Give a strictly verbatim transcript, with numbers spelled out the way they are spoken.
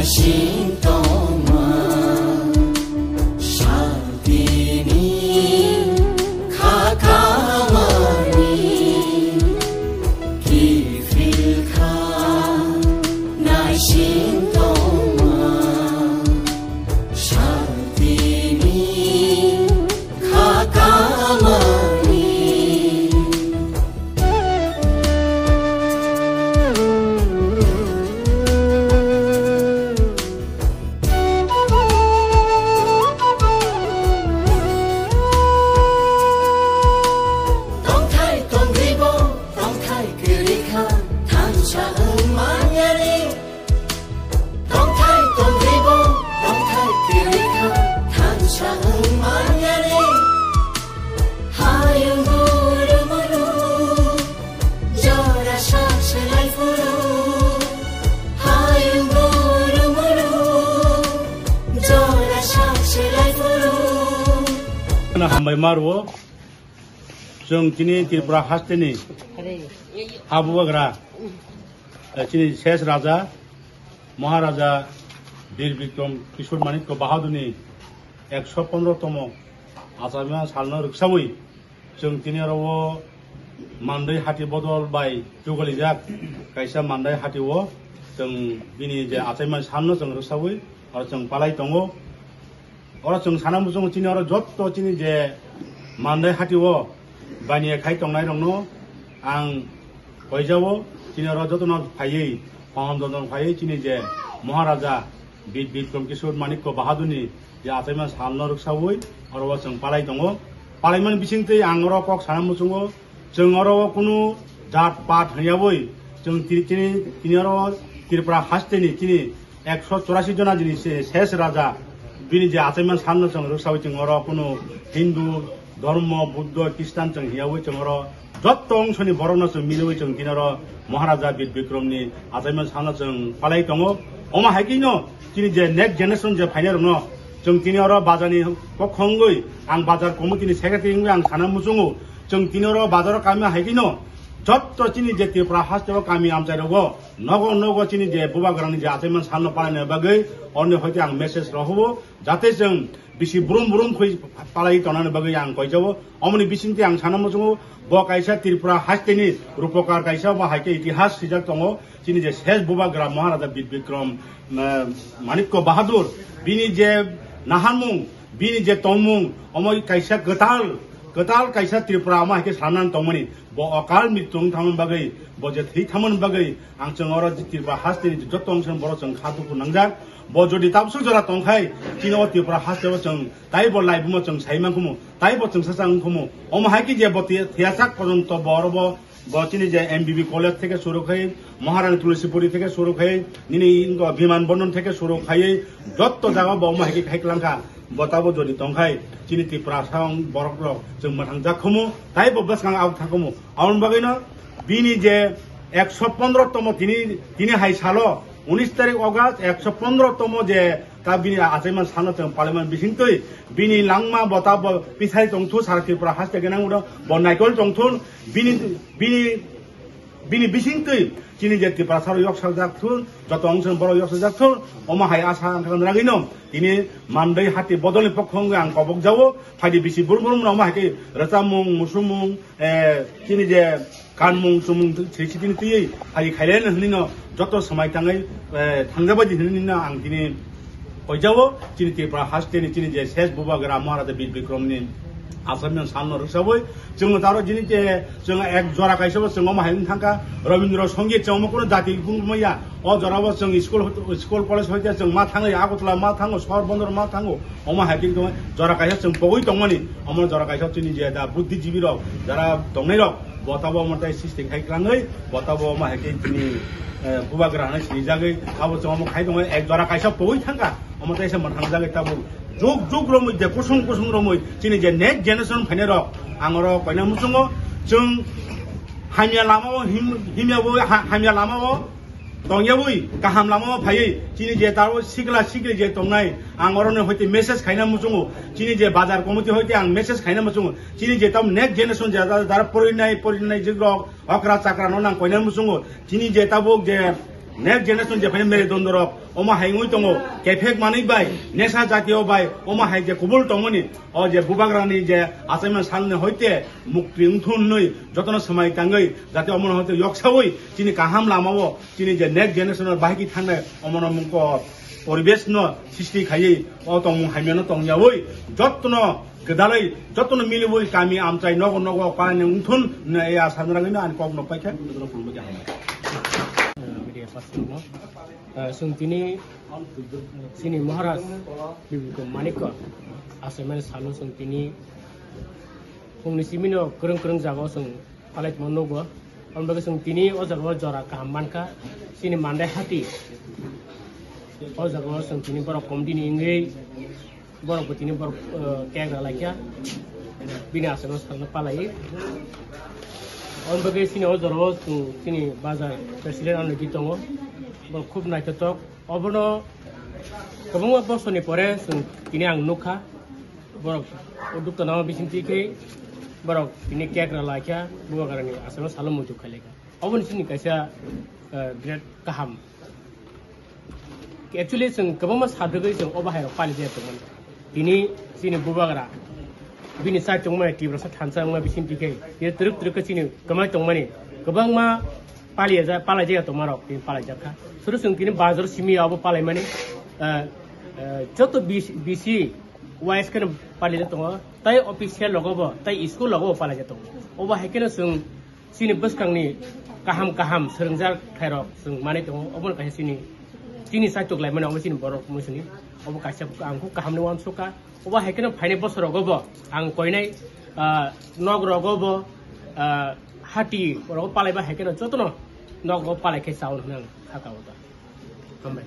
Sintoma, santini, khakamani, kifilkha, naisintoma, santini, khakamani. Tongthai tongribo, tongthai kwrwikha, thansa wng manyani. Tongthai tongribo, tongthai kwrwikha, thansa wng manyani. Hayung guru muru, jora sak selai phuru. Hayung guru muru, jora sak selai phuru. Hambai marwo, chwng chini Tripura hasteni habubagra, chini ses raja, Maharaja Bir Bikram Kishore Manikya Bahadurni ekso pondro tomo achaima salno rwksawi, chwng tini oro o Mandai hati bodol bai chugalijak kaisa Mandai hati o chwng bini je achaima salno chwng rwksawi oro chwng palai tongo. Oro chwng sana muchungo chini oro jotto chini je Mandai hati o baniya khai tongnai rokno ang koijao, chini oro jotono phaiwi, pohom dondon phaiwi chini je Maharaja Bir Bikram Kishore Manikya Bahadurni je achaima salno rwksawi oro o chwng palai tongo. Palaimani bisingtwi ang oro kok sana muchungo, chwng oro o kunu jat pat hwnyawi chwng tini, tini, tini oro Tripura hasteni chini ekso chorasi jona jini se-, ses raja, bini je achaima salno chwng rwksawi chwng oro kunu Hindu, Dhormo, Buddho, Khristan chwng hiyawi chwng oro jotto ongsoni borokno chwng miliwi chwng tini oro Maharaja Bir Bikramni achaima salno chwng palai tongo. Omo hai khe no chini je next generation je phainai rokno chwng tini oro bajarni kokhongwi ang bajar committee ni secretary wngwi ang sana muchungo. Chwng tini oro bazaro kami hai khe no jotto chini je Tripura hasteo kami amchai rogo nogo nogo chini je bubagrani je achaima salno palaina bagwi oroni hoite ang message rohobo. Jate chwng bisi brum brum khwi palai tonani bagwi ang koijao. Omoni bisingtwi ang sana muchungo, bo kaisa Tripura hasteni rupokar kaisa, bo hai khe itihas swijak tongo. Chini je ses bubagra Maharaja Bir Bikram, eh, Manikya Bahadur, bini je naharmung, bini je tongmung, omo kaisa kwtal, kwtal kaisa Tripura omo hai khe sanani tongmani. Bo okal mrityu wng thangmani bagwi, bo je thwi thangmani bagwi, ang chwng oro Tripura hasteni jotto ongsoni borok chwng kha dukhu nangjak. Bo jodi tabswk jora tongkhai, chini o Tripura hasteo chwng taibo laibuma chwng sai mankhumu, taibo chwng sacha wngkhumu. Omo hai khe je bo thi-, thiyachak porjonto bo oro bo, bo chini je M B B college theke suru khai, Maharani Tulasipuri theke suru khai, nini ingo Biman Bondon theke suru khai, jotto jaga bo omo hai khe khai klangkha. Bo tabo jodi tongkhai, chini Tripura song borok rok chwng mwthang jak khumu, taibo bwskang out thang khumu. Aboni bagwino bini je ekso pondro tomo tini, tini hai salo, unis tarik August, ekso pondro tomo je ta bini achaima sano chwng palaimani bisingtwi bini langma bo ta bo pisai tongthu sara Tripura haste gwnang udo bo naikol tongthun bini, bini, bini bisingtwi chini je Tripura saro yok saljak thun, joto ongsong borok yok saljak thun, omo hai asa ang kha ragino tini Mandai hati bodolni pokho wngwi ang kobok jao, phaidi bisi brum brum no omo hai khe rwchapmung, musumung, eh, chini je kanmung chumung sri sitini twiwi hai khailai hwnwi no joto swmai tangwi, eh, thangjabaidi hwnwi no ang tini koijao. Chini Tripura hasteni chini je ses bubagra Maharaja Bir Bikramni achaima salno rwksawi chwng taro jini je chwng ek jora kaisa bo chwng omo hai wng thangkha Rabindra Sangeet chwng omo kuno jati bung maya. O jora bo chwng school, school college hoite chwng ma thango, Agartala ma thango, Sor Bondor ma thango, omo hai khe jora kaisa chwng pogwi tongmani, omo jora kaisa chini je da buddhijibi rok jara tongnai rok bo tabo omo tai system khai klangwi bo tabo omo hai khe chini, eh, bubagra hwnwi sinijagwi abo chwng omo khai tongo ek jora kaisa pogwi thangkha omo tai se mwthang jagwi tabuk juk juk romwi je kusung kusung romwi chini je next generation phainai rok ang oro koina muchungo chwng hamya lama o him-, himya bo ha-, hamya lama o tongyawi kaham lama o phaiwi chini je tabo sikla sikli je tongnai ang oroni hoite message khaina muchungo chini je bazar committee hoite ang message khaina muchungo chini je tam next generation je jara porinai porinai je rok okra chakra no nang koina muchungo chini je tabuk je Next generation je phai merudondorok omo hai wngwi tongo, kephek manwi bai, nesa jatio bai, omo hai je kubul tongmani, o je bubagrani je achaima salni hoite mukti wngthun hwnwi jotono swmai tangwi jate omono hoite yoksawi chini kaham lamao chini je next generation bahiki thangnai omono mungko poribesh no sristi khaiwi o tongmung hamyano tongyawi jotono gwdalwi jotono miliwi kami amchai nogo nogo paini wngthun hwnwi ya sanrangino ani kok nok paikha. Media person no. Eh, chwng tini chini Maharaj Bibikon Manikya achaimani salo chwng tini phungni simino kwrwng kwrwng jagao chwng palai tongma nugo. Aboni bagwi chwng tini o jagao jora kaham mankha. Chini Mandai hati o jagao chwng tini borok committee ni wngwi borok bo tini borok, eh, kek ralaikha. Bini achaima salno palai. Aboni bagwi chini o jorao chwng chini bazar president ano di tongo. Borok khub naithotok. Obono kwbangma bosorni pore chwng tini ang nukha. Borok o dukano bisingtwi khe borok tini kek ralaikha. Bubagrani achaima salo muitu khailaikha. Oboni chini kaisa, eh, great kaham. Actually, chwng kwbangma sadrwgwi chwng o bahairok pali jaya tongmani. Tini chini bubagra, bini chai tongmani Tiprasa thansa wngma bising tikhe, tini twrwk twrwk khe chini kwmai tongmani kwbangma pali ja-, palai jaya tongmarok tini palai jakha. Suru chwng tini bazar simi abo palaimani, eh, eh, joto B C, B C wise kheno pali ja tongo, tai official logo bo, tai school logo bo palai ja tongo. Obo hai kheno chwng chini bwskangni kaham kaham swrwngjak khlairok chwng manwi tongo. Obono kaisa chini, chini saitok laimani obo chini borok mwisuni. Obo kaisa ang kho kahamni uansukha. Obo hai kheno phainai bosorogo bo ang koinai, ah, nok rogo bo, ah, hati rogo palaiba hai kheno jotono nok rogo palai khe chaui hwnwi ang kha kabo ta. Hambai.